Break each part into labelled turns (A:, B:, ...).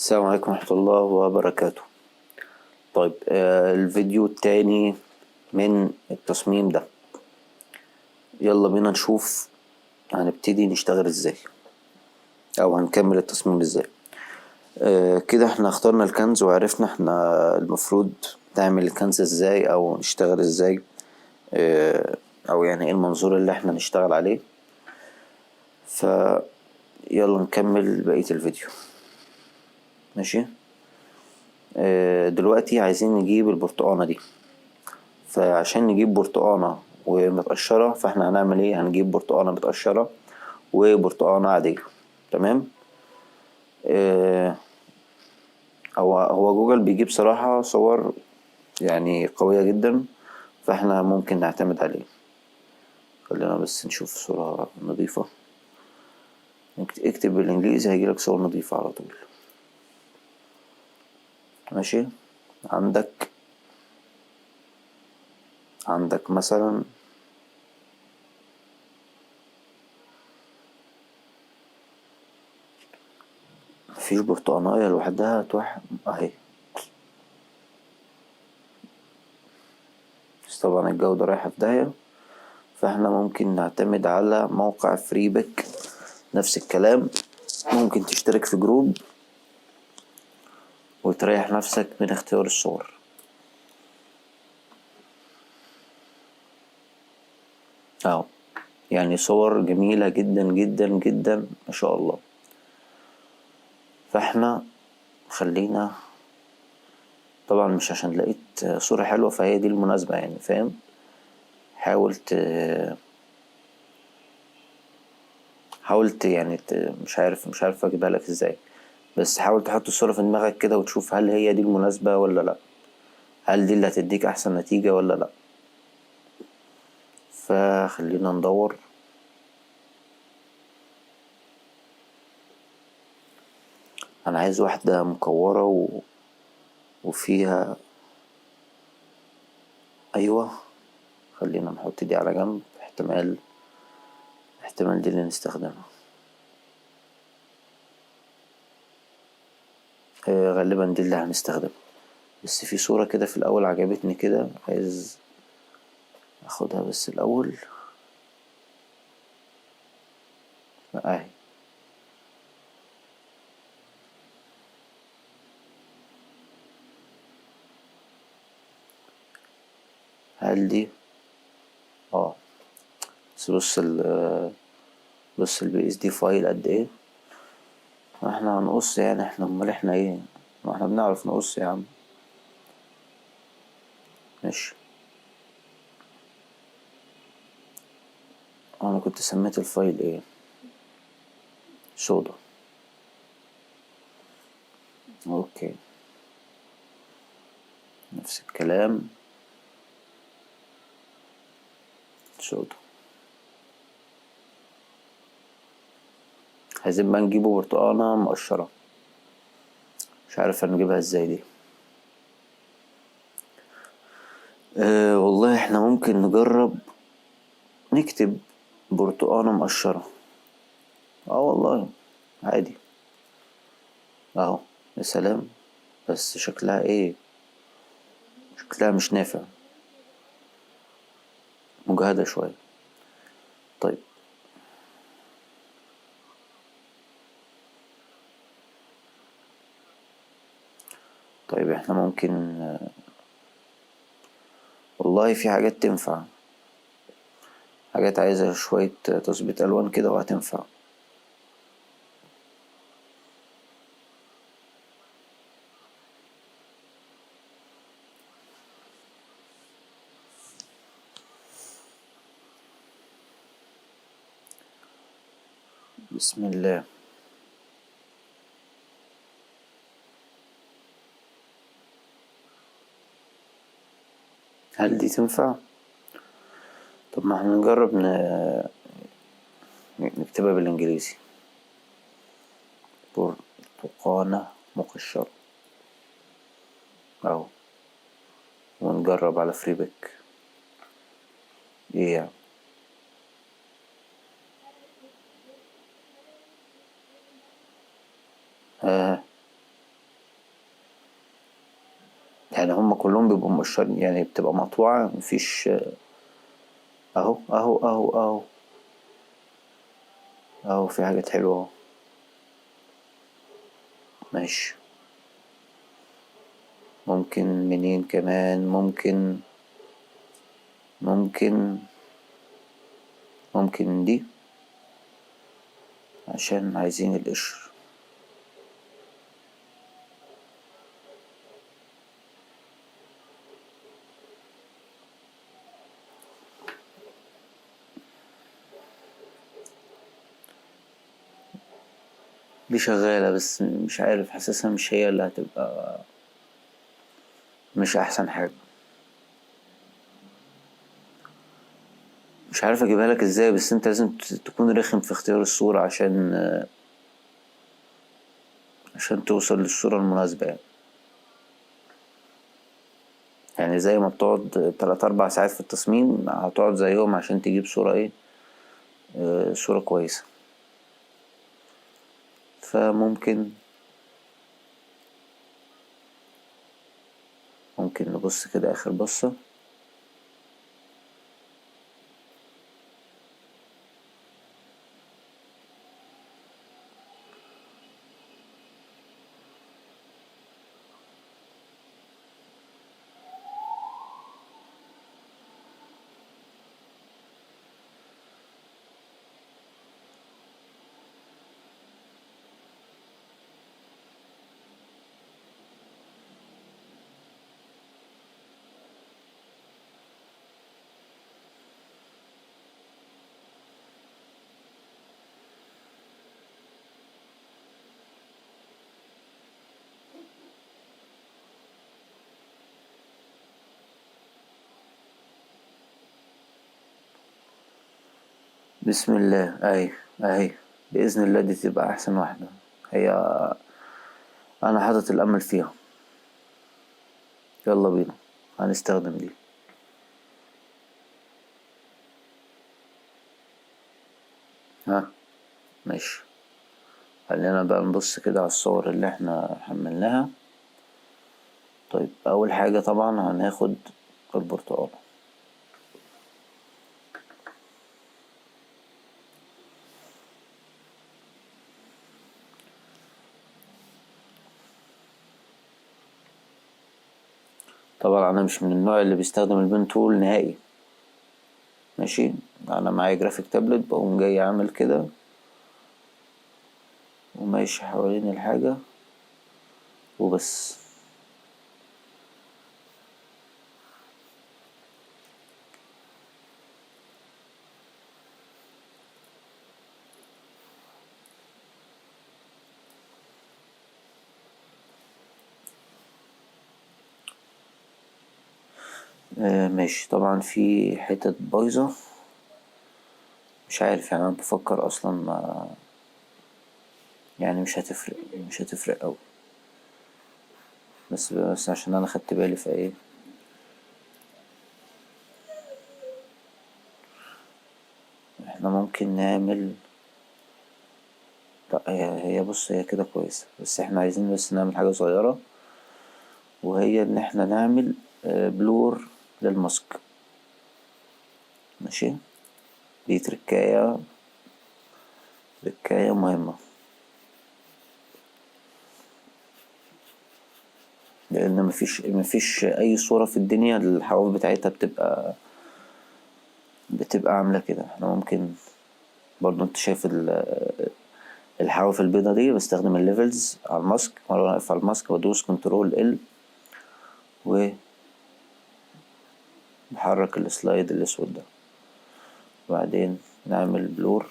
A: السلام عليكم ورحمة الله وبركاته. طيب الفيديو التاني من التصميم ده، يلا بينا نشوف هنبتدي نشتغل ازاي او هنكمل التصميم ازاي. كده احنا اخترنا ال cans وعرفنا احنا المفروض نعمل ال cans ازاي او نشتغل ازاي، او يعني ايه المنظور اللي احنا نشتغل عليه. فيلا نكمل بقية الفيديو. ماشي. دلوقتي عايزين نجيب البرتقانة دي، فعشان نجيب برتقانة ومتقشرة فاحنا هنعمل ايه؟ هنجيب برتقانة متقشرة وبرتقانة عادية. تمام. هو جوجل بيجيب صراحة صور قوية جدا، فاحنا ممكن نعتمد عليه. خلينا بس نشوف صورة نظيفة. اكتب بالانجليزي هيجيلك صور نظيفة على طول. ماشي. عندك مثلا مفيش برتقانية لوحدها اهي، بس طبعا الجودة رايحة في داهية، فاحنا ممكن نعتمد على موقع Freepik. نفس الكلام، ممكن تشترك في group وتريح نفسك من اختيار الصور. اهو صور جميلة جدا جدا جدا ما شاء الله. فاحنا خلينا طبعا مش عشان لقيت صورة حلوة فهي دي المناسبة، فاهم؟ حاولت يعني مش عارف اجيبها لك ازاي، بس حاول تحط الصورة في دماغك كده وتشوف هل هي دي المناسبة ولا لا، هل دي اللي هتديك احسن نتيجة ولا لا. فخلينا ندور. انا عايز واحدة مكورة وفيها، ايوه خلينا نحط دي على جنب، احتمال دي اللي نستخدمها. غالبا دي اللي هنستخدمها. بس في صورة كده في الأول عجبتني كده، عايز أخدها بس الأول. لا، أهي. هل دي؟ بس بص ال PSD file قد إيه. احنا هنقص يعني، احنا امال احنا ايه؟ ما احنا بنعرف نقص يا عم. ماشي. انا كنت سميت ال file ايه؟ سودا. okay، نفس الكلام، سودا. عايزين بقى نجيبه برتقانة مقشرة، مش عارف هنجيبها ازاي دي. والله احنا ممكن نجرب نكتب برتقانة مقشرة. والله عادي اهو، يا سلام. بس شكلها ايه؟ شكلها مش نافع، مجهدة شوية. طيب احنا ممكن، والله في حاجات تنفع، حاجات عايزة شوية تظبيط ألوان كده وهتنفع. بسم الله. هل دي تنفع؟ طب ما احنا نجرب نكتبها بالانجليزي. برتقانة مقشرة اهو، ونجرب على فريبك. ايه يعني؟ ها يعني هم كلهم بيبقوا مقشرين، يعني بتبقى مقطوعة، مفيش. اهو اهو اهو اهو اهو في حاجات حلوة اهو. ماشي، ممكن منين كمان؟ ممكن ممكن دي، عشان عايزين القشر. دي شغالة بس مش عارف، حاسسها مش هي اللي هتبقى، مش أحسن حاجة. مش عارف أجيبها لك إزاي، بس أنت لازم تكون رخم في اختيار الصورة عشان توصل للصورة المناسبة. يعني زي ما بتقعد 3-4 ساعات في التصميم، هتقعد زيهم عشان تجيب صورة إيه؟ صورة كويسة. فممكن نبص كده آخر بصة. بسم الله. اهي بإذن الله دي تبقى أحسن واحدة، هي أنا حاطط الأمل فيها. يلا بينا هنستخدم دي. ها ماشي، خلينا بقى نبص كده على الصور اللي احنا حملناها. أول حاجة طبعا هناخد البرتقالة. طبعا انا مش من النوع اللي بيستخدم ال pen tool نهائي، ماشي. انا معايا graphic tablet، بقوم جاي عامل كده وماشي حوالين الحاجة وبس. ماشي. طبعا في حتت بايظة مش عارف، انا بفكر اصلا ما يعني مش هتفرق، مش هتفرق قوي، بس عشان انا خدت بالي في ايه. احنا ممكن نعمل، لا، هي بص هي كده كويسة، بس احنا عايزين بس نعمل حاجة صغيرة، وهي ان احنا نعمل بلور للماسك. ماشي، دي تركاية مهمة، لأن مفيش أي صورة في الدنيا الحواف بتاعتها بتبقى عاملة كده. احنا ممكن برضو، انت شايف الحواف البيضة دي، بستخدم ال levels على ال mask، مرة واقف على ال mask وادوس control L و بحرك ال slide الاسود ده، وبعدين نعمل blur.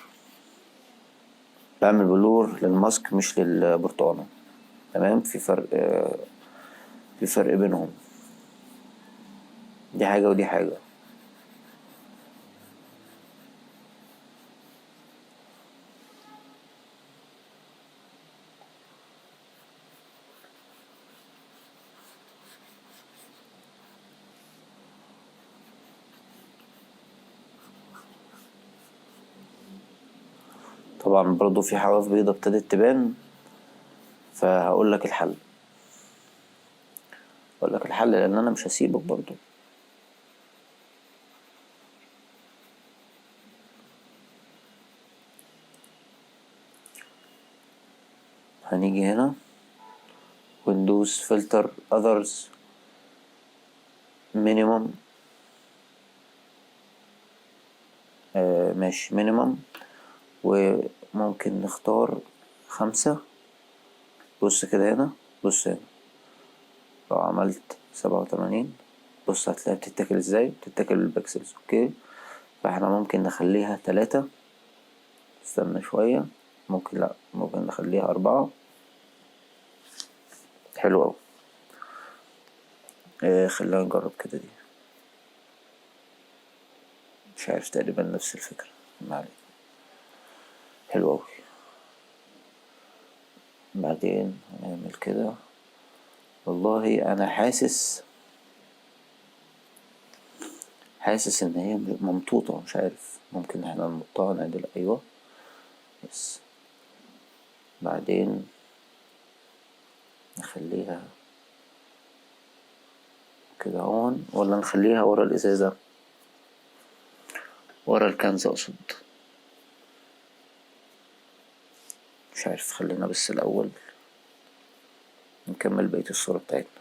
A: بعمل blur لل mask مش للبرتقانة، تمام؟ في فرق بينهم، دي حاجة ودي حاجة. طبعا برضو في حواف بيضة ابتدت تبان، فهقول لك الحل. اقول لك الحل لان انا مش هسيبك برضو. هنيجي هنا وندوس filter others minimum، ماشي minimum، وممكن نختار 5. بص كده هنا، بص هنا لو عملت 87 بص هتلاقيها بتتاكل ازاي، بتتاكل بال pixels. okay، فاحنا ممكن نخليها 3، استنى شوية، ممكن لا، ممكن نخليها 4. حلو أوي. خلينا نجرب كده دي، مش عارف، تقريبا نفس الفكرة، ما علينا. حلو أوي. بعدين هنعمل كده. والله أنا حاسس إن هي ممطوطة، مش عارف، ممكن إحنا نمطها نعدل. أيوة بس بعدين نخليها كده هون، ولا نخليها ورا الإزازة، ورا الكنز أقصد، مش عارف. خلينا بس الأول نكمل بقية الصورة بتاعتنا.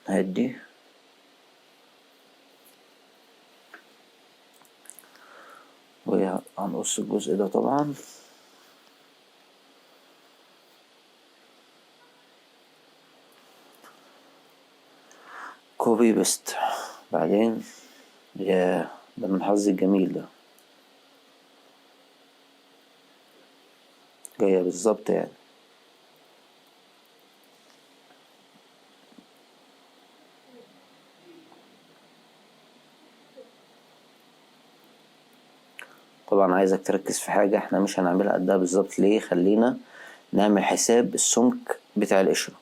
A: هدي وهنقص الجزء ده طبعا. copy paste. بعدين يا ده من حظي الجميل ده، جاية بالظبط يعني. طبعا عايزك تركز في حاجة احنا مش هنعملها قدها بالظبط. ليه؟ خلينا نعمل حساب السمك بتاع القشرة.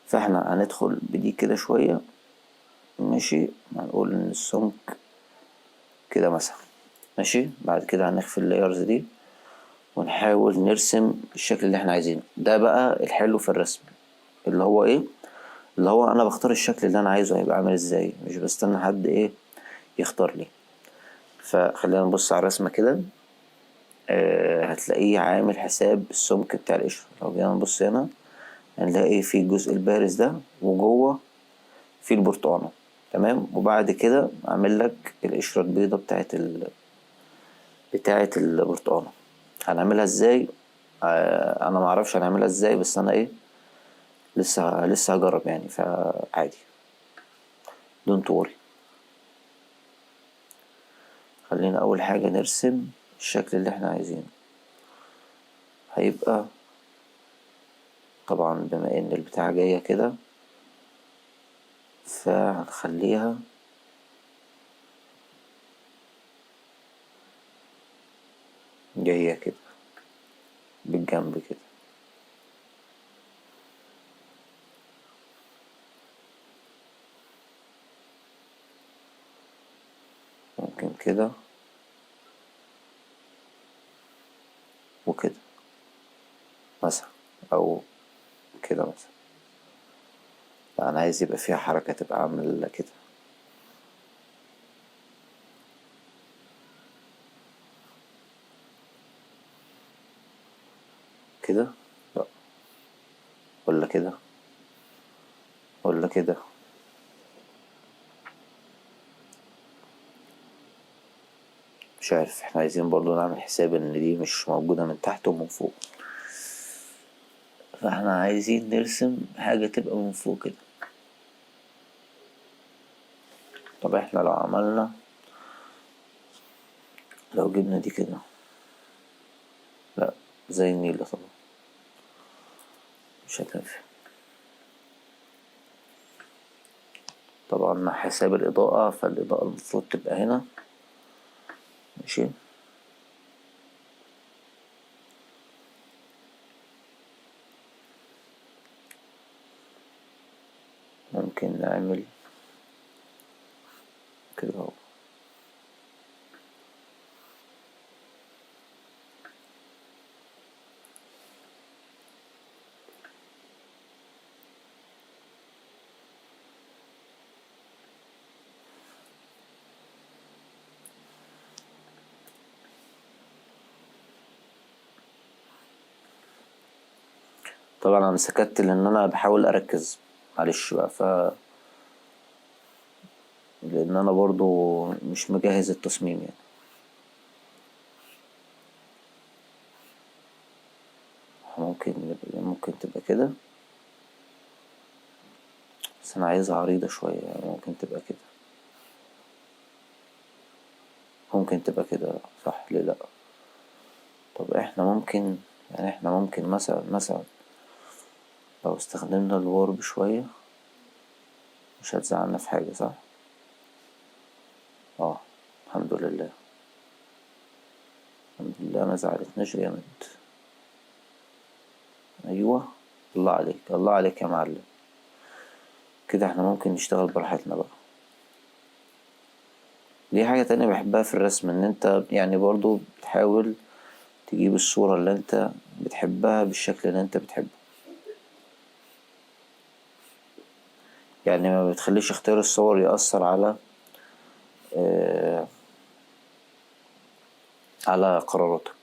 A: فاحنا هندخل بدي كده شوية، ماشي، هنقول ان السمك كده مثلا، ماشي. بعد كده هنخفي اللايرز دي ونحاول نرسم الشكل اللي احنا عايزينه. ده بقى الحلو في الرسم، اللي هو ايه؟ اللي هو انا بختار الشكل اللي انا عايزه هيبقى عامل ازاي، مش بستنى حد ايه يختار لي. فخلينا نبص على الرسمة كده. هتلاقيه عامل حساب السمك بتاع القشرة. لو جينا نبص هنا هنلاقي في الجزء البارز ده وجوه في البرتقانة، تمام. وبعد كده عامل لك القشرة البيضة بتاعت البرتقانة. هنعملها ازاي؟ انا معرفش هنعملها ازاي، بس انا ايه لسه هجرب يعني، فعادي don't worry. خلينا اول حاجة نرسم الشكل اللي احنا عايزينه. هيبقى طبعا بما ان البتاعة جاية كده فهنخليها جاية كده بالجنب كده. ممكن كده وكده مثلا، او كده مثلا. لا، انا عايز يبقى فيها حركة تبقى عاملة كده. كده، لا، ولا كده، ولا كده. مش عارف، احنا عايزين برضو نعمل حساب ان دي مش موجودة من تحت ومن فوق، فاحنا عايزين نرسم حاجة تبقى من فوق كده. طب احنا لو جبنا دي كده، لا زي النيلة طبعا مش هتنفع. طبعا مع حساب الإضاءة، فالإضاءة المفروض تبقى هنا، ماشي. ممكن نعمل كده اهو. طبعا انا سكت لان انا بحاول اركز، معلش بقى، لان انا برضو مش مجهز التصميم يعني. ممكن تبقى كده، بس انا عايزها عريضة شوية يعني. ممكن تبقى كده، ممكن تبقى كده، صح؟ ليه لا؟ طب احنا ممكن يعني، احنا ممكن مثلا لو استخدمنا ال warp شوية مش هتزعلنا في حاجة، صح؟ الحمد لله، الحمد لله ما زعلتناش جامد. ايوه، الله عليك، الله عليك يا معلم. كده احنا ممكن نشتغل براحتنا بقى. دي حاجة تانية بحبها في الرسم، ان انت برضو بتحاول تجيب الصورة اللي انت بتحبها بالشكل اللي انت بتحبه، يعني ما بتخليش اختيار الصور يأثر على قراراتك.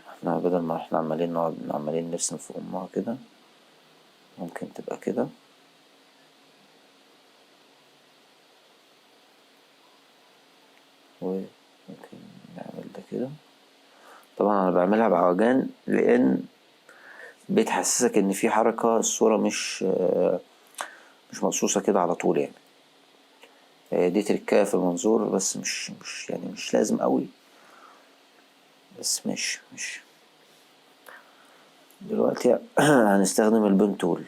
A: احنا بدل ما احنا عمالين نقعد عمالين نرسم في امها كده، ممكن تبقى كده. وممكن نعمل ده كده. طبعا انا بعملها بعوجان لان بتحسسك ان في حركة، الصورة مش مقصوصة كده على طول يعني. دي تركاية في المنظور، بس مش لازم قوي، بس ماشي. دلوقتي هنستخدم البن تول،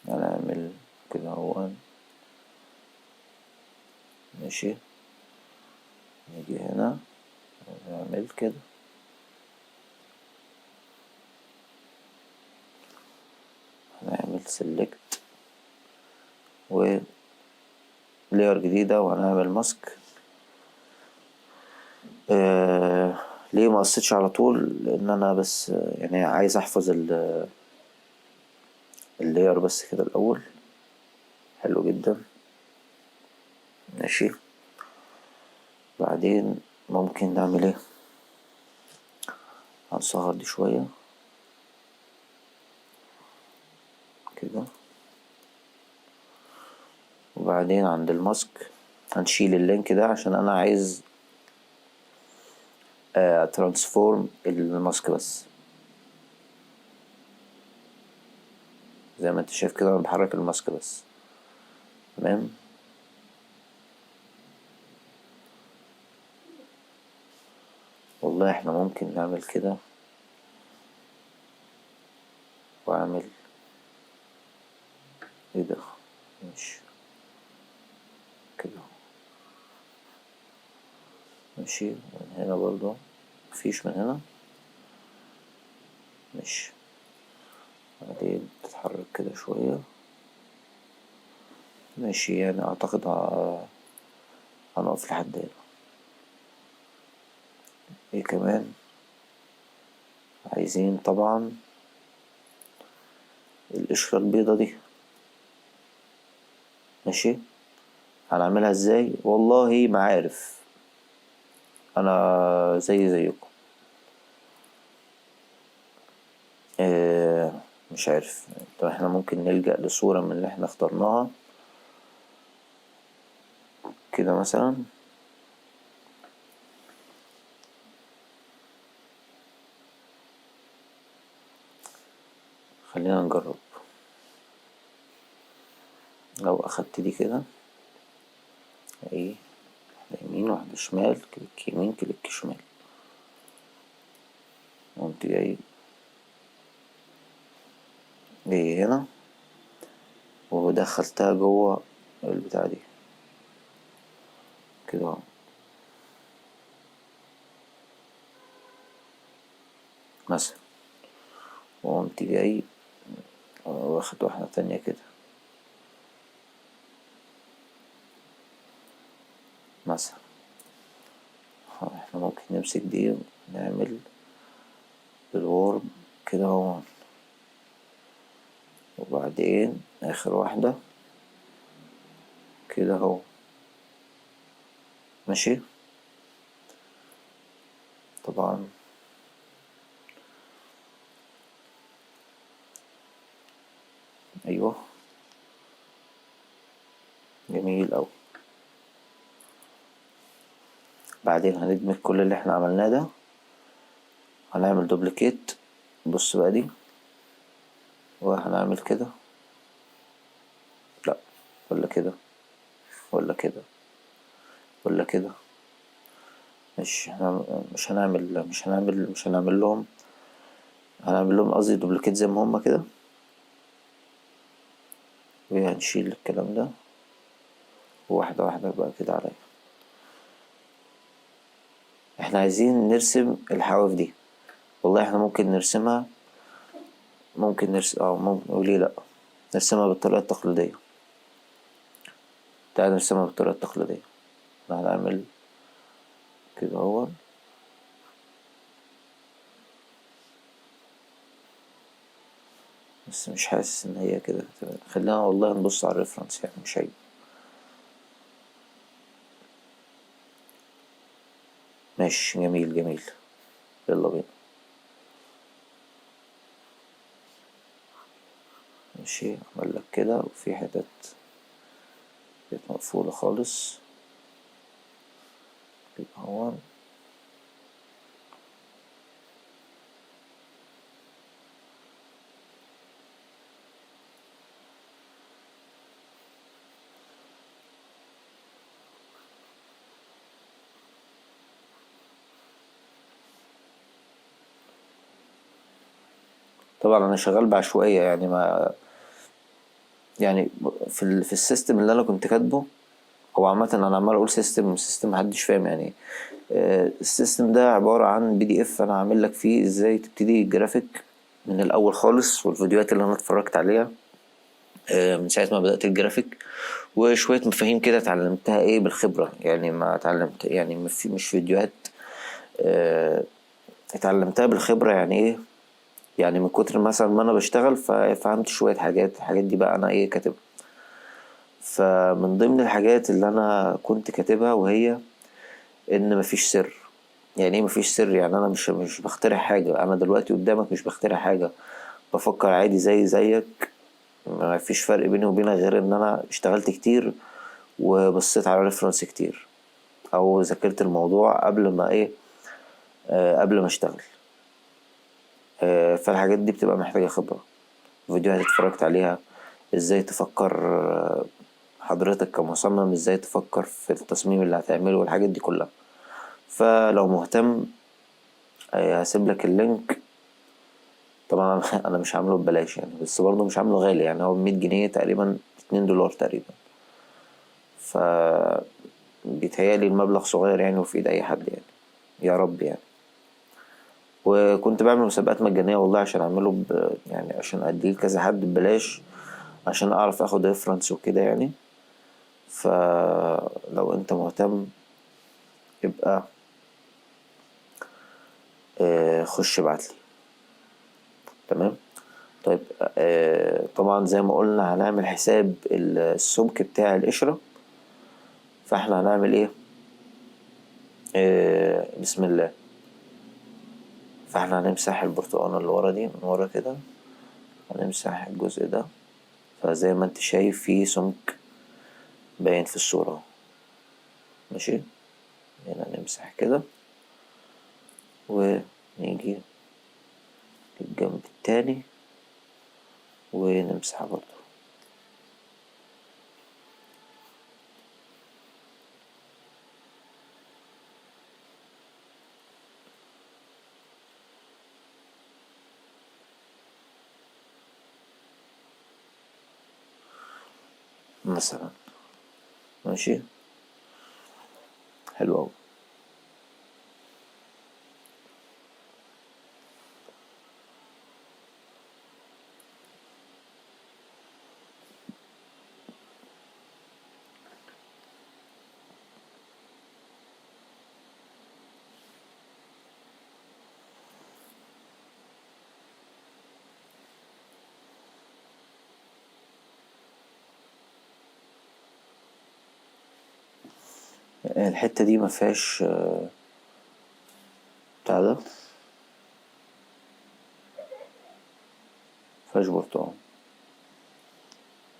A: هنعمل كده اهو، ماشي. نيجي هنا نعمل كده، هنعمل select و layer جديدة، وهنعمل mask. ليه ما قصيتش على طول؟ لأن أنا بس عايز أحفظ ال layer بس كده الأول. حلو جدا، ماشي. بعدين ممكن نعمل ايه؟ هنصغر دي شوية كده، وبعدين عند ال mask هنشيل ال link ده عشان انا عايز transform ال mask بس. زي ما انت شايف كده انا بحرك ال mask بس، تمام. والله احنا ممكن نعمل كده، واعمل ايه ده، ماشي كده، ماشي. من هنا برضو مفيش، من هنا ماشي. بعدين تتحرك كده شوية، ماشي. اعتقد هنقف لحد هنا. ايه كمان عايزين؟ طبعا القشرة البيضة دي، ماشي. هنعملها ازاي؟ والله ما عارف، انا زي زيكم، مش عارف. طب احنا ممكن نلجأ لصورة من اللي احنا اخترناها كده مثلا، خلينا نجرب. لو اخدت دي كده، ايه، واحدة يمين واحدة شمال، click يمين click شمال، قمت جاي هنا ودخلتها جوه البتاع دي كده اهو. مثلا، وقمت جاي واخد واحدة تانية كده مثلا. احنا ممكن نمسك دي ونعمل بالورب كده اهو، وبعدين اخر واحدة كده اهو، ماشي. جميل أوي. بعدين هندمج كل اللي احنا عملناه ده، هنعمل duplicate. بص بقى دي، وهنعمل كده، لا ولا كده ولا كده ولا كده، مش هنعمل مش هنعمل مش هنعمل لهم، هنعمل لهم قصدي duplicate زي ما هما كده، وهنشيل الكلام ده واحدة واحدة بقى كده عليا. احنا عايزين نرسم الحواف دي، والله احنا ممكن نرسمها، ممكن نرسم ممكن، وليه لأ، نرسمها بالطريقة التقليدية. تعال نرسمها بالطريقة التقليدية. هنعمل كده اهو، بس مش حاسس ان هي كده. خلينا والله نبص على الريفرنس، يعني مش عيب. ماشي، جميل جميل، يلا بينا. ماشي، عمل لك كده، وفي حتت كانت مقفولة خالص كده اهو. طبعا انا شغال بعشوائية، يعني ما يعني في ال system اللي انا كنت كاتبه، هو عامة انا عمال اقول system system محدش فاهم يعني. ال system ده عبارة عن PDF انا عامل لك فيه ازاي تبتدي جرافيك من الاول خالص، والفيديوهات اللي انا اتفرجت عليها من ساعة ما بدأت الجرافيك، وشوية مفاهيم كده اتعلمتها بالخبرة، يعني ما اتعلمت يعني مش فيديوهات، اتعلمتها بالخبرة. يعني ايه؟ يعني من كتر مثلا ما انا بشتغل ففهمت شوية حاجات، الحاجات دي بقى انا كاتبها. فمن ضمن الحاجات اللي انا كنت كاتبها وهي ان مفيش سر. يعني ايه مفيش سر؟ يعني انا مش بخترع حاجة، انا دلوقتي قدامك مش بخترع حاجة، بفكر عادي زي زيك، مفيش فرق بيني وبينك غير ان انا اشتغلت كتير وبصيت على ريفرنس كتير، او ذاكرت الموضوع قبل ما ايه، قبل ما اشتغل. فالحاجات دي بتبقى محتاجة خبرة، فيديوهات اتفرجت عليها، ازاي تفكر، حضرتك كمصمم ازاي تفكر في التصميم اللي هتعمله والحاجات دي كلها. فلو مهتم، هسيب لك ال link. طبعا انا مش عامله ببلاش يعني، بس برضه مش عامله غالي، يعني هو بمية جنيه تقريبا، اتنين دولار تقريبا، ف بيتهيألي المبلغ صغير يعني وفي ايد اي حد يعني، يا رب يعني. وكنت بعمل مسابقات مجانية والله عشان اعمله يعني عشان اديه لكذا حد ببلاش، عشان اعرف اخد reference وكده يعني. فلو انت مهتم يبقى، خش ابعتلي. تمام. طبعا زي ما قلنا هنعمل حساب السمك بتاع القشرة، فاحنا هنعمل ايه؟ بسم الله. فاحنا هنمسح البرتقانة اللي ورا دي من ورا كده، هنمسح الجزء ده. فزي ما انت شايف في سمك باين في الصورة اهو. ماشي، هنا نمسح كده ونيجي للجنب التاني ونمسح برضو. مثلا. ماشي، حلو أوي. الحتة دي ما فيهاش، بتاع ده، ما فيهاش برتقال.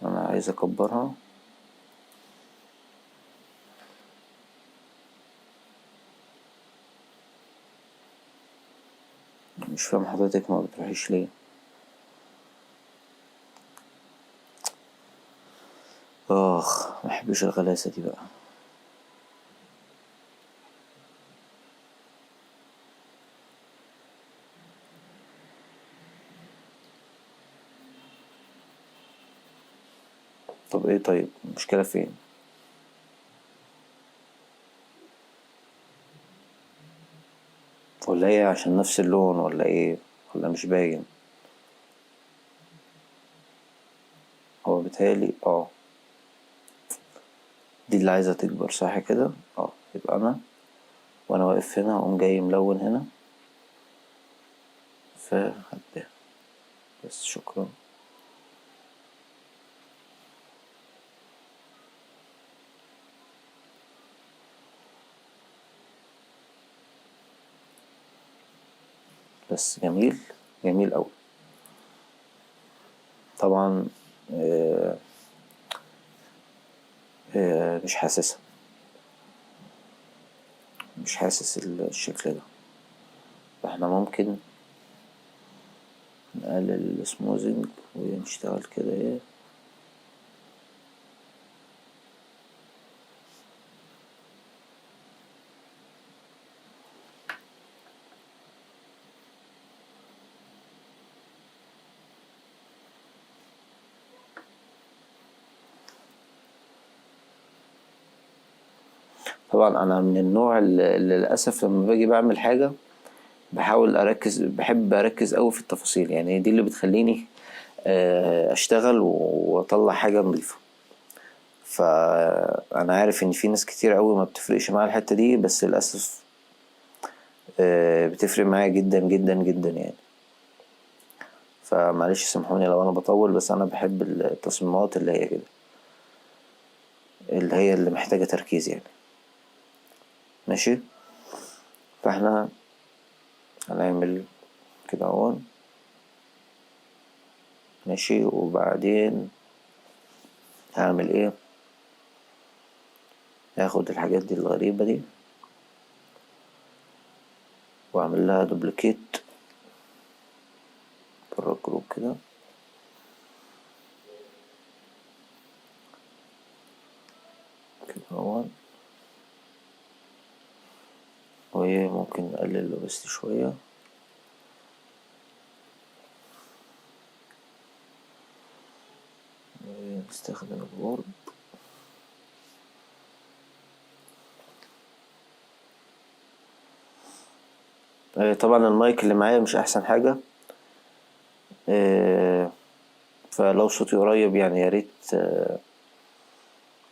A: انا عايز اكبرها. مش فاهم حضرتك ما بتروحيش ليه. اخ ما بحبش الغلاسة دي بقى. طب ايه طيب المشكلة فين؟ ولا ايه عشان نفس اللون ولا ايه؟ ولا مش باين؟ هو بيتهيألي دي اللي عايزة تكبر صح كده. يبقى انا وانا واقف هنا اقوم جاي ملون هنا فهديها بس. شكرا. بس جميل، جميل أوي. طبعا مش حاسسها، مش حاسس الشكل ده. فاحنا ممكن نقلل السموزنج ونشتغل كده. ايه طبعا انا من النوع اللي للاسف لما باجي بعمل حاجه بحاول اركز، بحب اركز قوي في التفاصيل، دي اللي بتخليني اشتغل واطلع حاجه نظيفه. فانا عارف ان في ناس كتير قوي ما بتفرقش معاها الحته دي، بس للاسف بتفرق معايا جدا جدا جدا. فمعلش سامحوني لو انا بطول، بس انا بحب التصميمات اللي هي كده، اللي هي اللي محتاجه تركيز. ماشي، فاحنا هنعمل كده اهو. ماشي، وبعدين هعمل ايه؟ هاخد الحاجات دي الغريبة دي واعمل لها duplicate بره ال group كده. كده اهو، وممكن نقلل ال opacity شوية. ونستخدم ال warp. طبعا المايك اللي معايا مش احسن حاجة، فلو صوتي قريب يا ريت،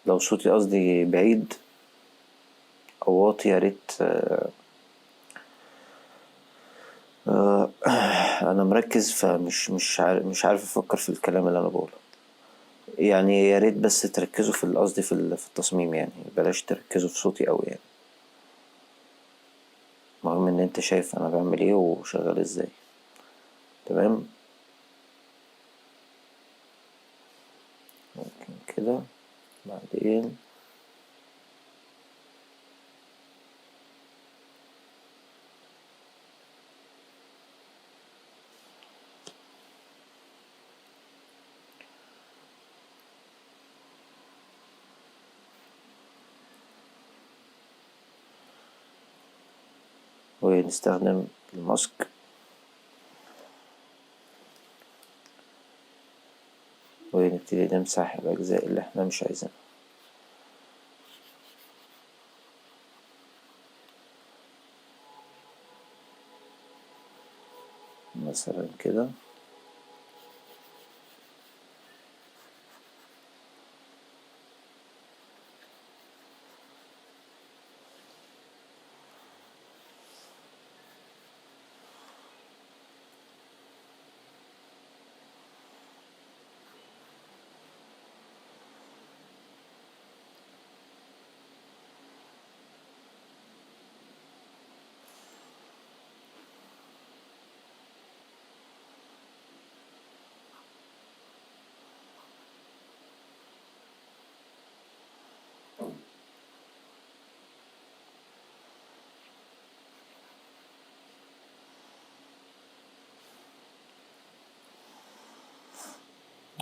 A: لو صوتي قصدي بعيد او واطي يا ريت. انا مركز فمش مش عارف، مش عارف افكر في الكلام اللي انا بقوله. يا ريت بس تركزوا في قصدي في التصميم، بلاش تركزوا في صوتي قوي. المهم ان انت شايف انا بعمل ايه وشغال ازاي. تمام، ممكن كده. بعدين ونستخدم الماسك ونبتدي نمسح الأجزاء اللي احنا مش عايزينها. مثلا كده.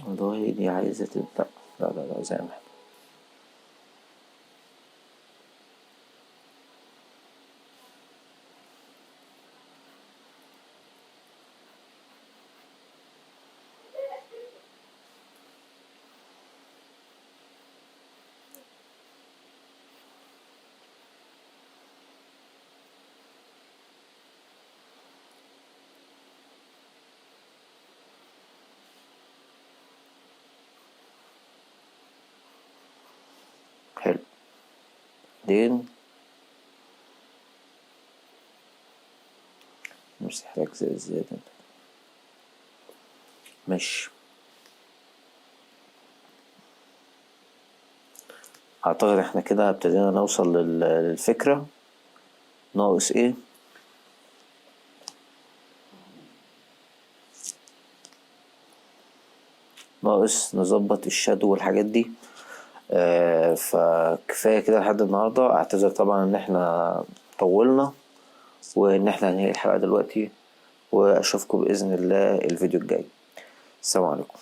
A: والله دي عايزة تبدأ. لا لا لا، زي ما احنا. حلو. بعدين نمسح الأجزاء الزيادة. ماشي، أعتقد احنا كده ابتدينا نوصل للفكرة. ناقص ايه؟ ناقص نظبط الشادو والحاجات دي. فكفاية كده لحد النهاردة. اعتذر طبعا ان احنا طولنا وان احنا هننهي الحلقة دلوقتي، واشوفكم بإذن الله الفيديو الجاي. السلام عليكم.